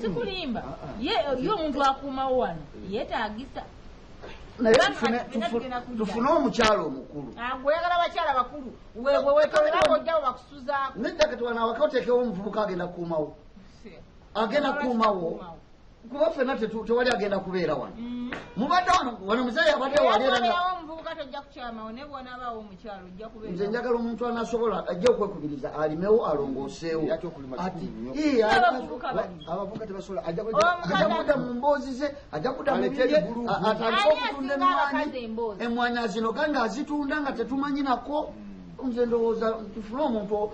Sikulimba, ye omuntu akuumawo wano yeetagisa. Naye tufune omukyalo omukulu. Gweyagala bakyala bakulu, wetolera ojjawo bakusuzaako. Nedda, kati wano awaka oteekewo omuvubuka agenda kukuumawo, agenda kukuumawo, kuba ffenna tewali agenda kubeera wano. Mubadde wano, wano muzeeyi abadde wali era Era omuvubuka tojja kukyamawo, naye bw'onaabaawo omukyalo ojja nze kubeera. Njagala omuntu anasobola ajja okwekubiriza alimewo alongooseewo. Ate okulima Ati kikulu nnyo. Abavubuka bali. Abavubuka tebasobola, ajja Omukazi ajja kudda mu mboozi ze, ajja kudda mu Alete bibye, ebigulupu. atandike Ani okutunda asinga abakazi emmwanyi, emboozi? emmwanyi azinoga ng'azitunda nga tetumanyi nako. Nze ndowooza tufune omuntu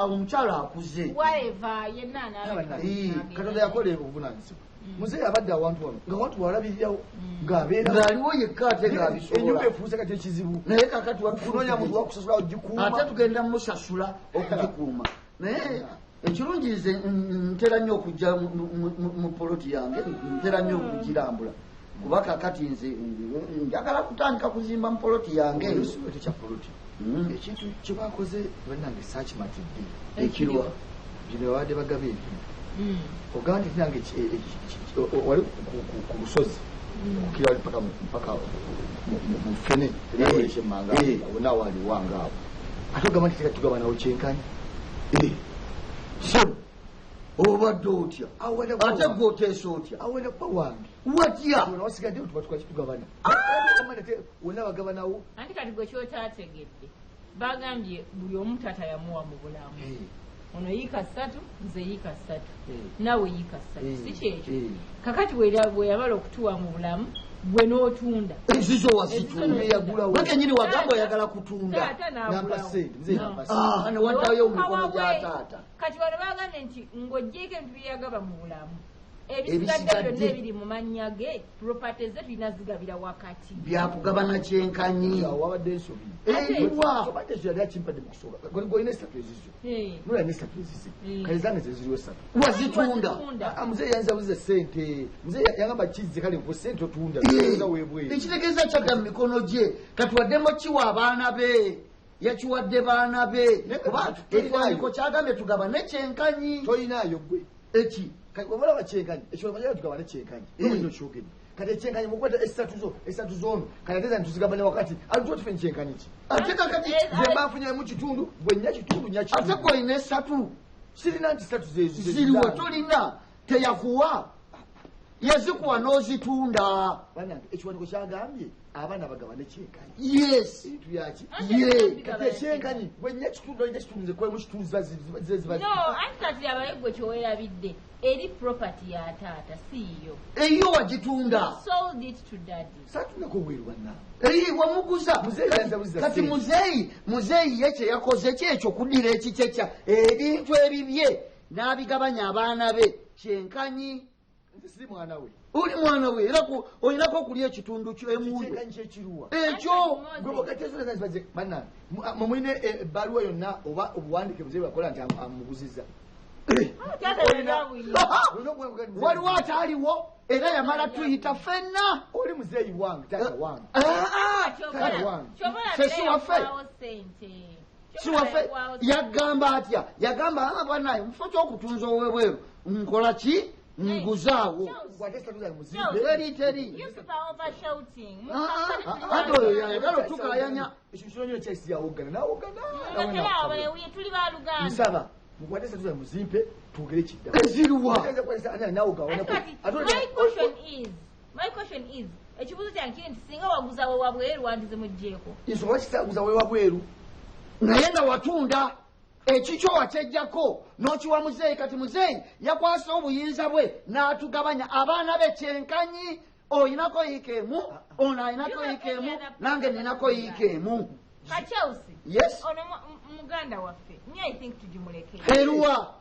omukyalo akuze. Whatever, yenna anaaba. Katonda yakola obuvunanyizibwa. Muzeeyi abadde awantu wano nga wantu walabirirawo ng'abeera Ng'aliwo yekka ate ennyumba ng'abisobola. Efuuse kati ekizibu Naye kakati kunoonya muntu wakusasula ogikuuma. Ate tugenda musasula okugikuuma. Naye ekirungi nze ntera nnyo okujja mu poloti yange, ntera nnyo okugirambula, kuba kakati nze njagala kutandika kuzimba mu poloti yange eyo. Ekyo kya poloti, ekintu kyebakoze bannange saakimatidde. Ekirwa? Bino babadde bagaba ebintu, ogamba nti nange wali ku lusozi okukira wali mpaka mu ffene ekyemmanga wonna waliwanga awo, ate ogamba nti teka tugabanawo kyenkanyi. So obadde otya? Ate gwe oteesa otya? Awenda kuba wange. Watya? Wasigadde tuba tukwaki tugabana wonna bagabanawo. Anti kati gwe kyotategedde, bagambye buli omu taata yamuwa mu bulamu. Ono yiika 3, nze yiika 3, naawe yiika 3, si kyekyo? Kakati bwe yamala okutuwa mu bulamu, gwe n'otunda. Ezizo wazitunda. Yagulawo. Gwe kenyini wagamba oyagala kutunda. Taata Nampa n'agulawo. sente, muzeeyi nampa sente. Ah, ne waddayo mu mikono gya taata. Kati wano bagambye nti ng'oggyeko ebintu byeyagaba mu bulamu, ebisigadde Ebisigadde. byonna ebiri mu mannya ge, property ze tulina zigabira wakati. Byakugabana kyenkanyi. Awo wabadde ensobi. Eriwa? Obadde ekyo yali akimpadde mu kusooka. Golina esatu ezizo, nolina esatu ezize, kale zange zeziriwo esatu. Wazitunda. Wazitunda. Ah, muzeeyi yanzabuza sente. Muzeeyi yagamba kizze, kale nkuwe sente otunda za weebweru. Ekitegeeza kyadda mu mikono gye. Kati waddemu kiwa abaana be, yakiwadde baana be, kuba ekiwandiiko kyagambye tugabane kyenkanyi. Tolinaayo gwe. Eki? Kati obalaba kyenkanyi ekyo bajala tugabane kyenkanyi. Okyogedde kati ekyenkanyi mukwata esatu zo, esatu zoono, kati ate zange tuzigabane wakati atuwa tufe kyenkanyi ki? Ate kakati Nze mba nfunyemu kitundu, gwe nnya kitundu, nnya Ate kitundu. gwe olina esatu. Sirina nti satu zezo. Ziriwa? Tolina, teyakuwa, yazikuwa n'ozitunda. Bannange, ekiwandiiko kyagambye abaana bagabane kyenkanyi. Yes. Ebintu byaki? Ye. Kati ekyenkanyi gwe nnya kitundu, olina kitundu, nze kwemu kitundu, ziba ziba No, anti kati abaye gwe kyowerabidde, eri property ya taata, si yiyo. Eyo wagitunda. Sold it to daddy. Saatundako bweru, bannange. Eri wamuguza. Muzeeyi yanzabuza Kati sente. Muzeeyi ye kyeyakoze kyekyo kuddira ekikyekya ebintu ebibye n'abigabanya abaana be kyenkanyi. Nze siri mwana we. Oli mwana we era olinako okulya ekitundu kyo emundu. Ekyenkanyi kyekiruwa? Ekyo. Gwe bwokati ezo zonna zibaze. Bannange, mwe mulina ebbaluwa yonna oba obuwandiike muzeeyi bwakola nti amuguzizza? Taata yali abulina. Olina okuwandiika nti muzeeyi- Waliwo ataaliwo era yamala tuyita ffenna. Oli muzeeyi wange, taata wange. Ah, ah. Taata wange. Ffe si waffe. Si waffe. Yagamba atya? Yagamba, "Ah, banaye mufo kyokutunza owebweru nkola ki? Nguzaawo." Nkwate esatu zange muzimbe. Teri, teri. Ah, ah, ate oyo yayagala otukayanya. Ekyo kinonyo kyesi yawogana nawogana. Tuli baluganda. Nsaba mukwate esatu zange muzimpe twogere kidda. Eziruwa? My question is, ekibuuzo kyange kiri nti singa waguzawo wabweru, wandize mugjeeko? Ensonga kisaguza wewabweru. Naye nga watunda ekikyo, wakyejjako n'okiwa muzeeyi. Kati muzeeyi yakwasa obuyinza bwe n'atugabanya abaana be kyenkanyi. Oyinako yiika emu, ono ayinako yiika emu, nange ninako yiika emu. Ka Chelsea. Yes. Ono muganda waffe nye, I think tugimuleke. Eruwa?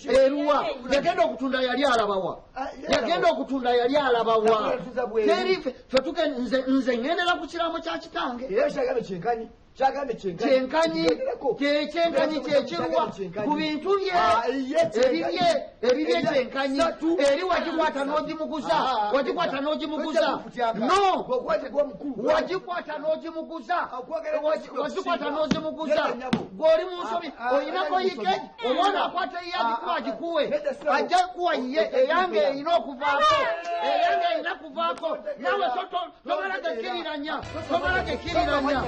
Eruwa? Yagenda okutunda yali alabawa? Yagenda okutunda yali alabawa? Yatuza bweru. Teri nze ŋŋendera ku kiraamo kya kitange. Era kyagambe kyenkanyi. Kyenkanyi, kyenkanyi kyekiruwa ku bintu bye ebibye, ebibye kyenkanyi. Eri wagikwata n'ogimuguza, wagikwata n'ogimuguza. No, wagikwata n'ogimuguza, wagikwata n'ogimuguza. Gw'oli mu nsobi, oyinako yike omwana akwata eyiye agikuwa, agikuwe, ajja kuwa yiye. Eyange erina okuvaako, eyange erina kuvaako. Nawe tomala gekkiriranya, tomala gekkiriranya.